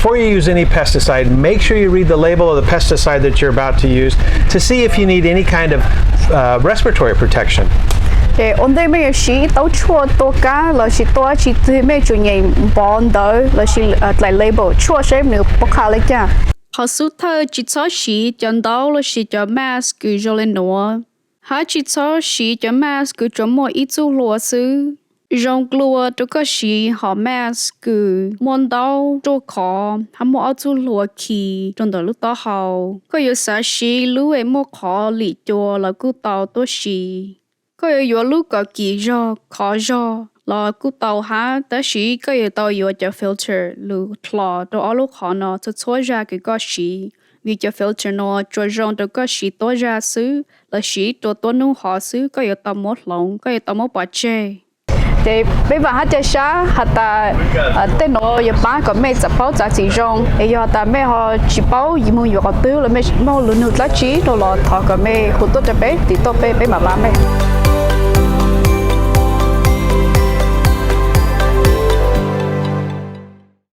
Before you use any pesticide, make sure you read the label of the pesticide that you're about to use to see if you need any kind of uh, respiratory protection. Ces ua ntej mej yuav siv ib tauv tshuaj tua kab lossis tua tsi twg mej tsum nyeem npov ntawv lossis dlaim label tshuaj seb nws pov qha le caag. Qhov xub thawj tsi txhob siv cov ntaub lossis cov mask kws zoo le nuav, hab tsi txhob siv cov mask kws tsuas muaj ib txuj hlua xwb. Zoo dlua rua koj siv hom mask kws muaj ntaub ruaj khov hab muaj ob txuj hlua khi rua ntawm lub taub hau. Koj yuav xav siv lub es muaj qhov lim cua los kuj tau tuab si. Koj yuav yuav lub kom kim zog khov zog los kuj tau hab, tab sis koj yuav tau yuav cov filter lug dlhos rua ob lub qhov no txhua txhua zag kws koj siv, vim cov filter no tsuas zoo rua koj siv tuab zag xwb, lossis rua tuab nub hov xwb, koj yuav tau muab hloov, koj yuav tau muab pov tseg. Ces peb vaam hab ca sab has tas tej nuav yuav paab kom mej txav paub txav txim zoo, es yog tas mej ho tsi paub moog yuav qhov twg los mej muaj lug nug dlaab tsi rua los thov kom mej hu tuaj rua peb, tim tuaj peb, peb maam paab mej.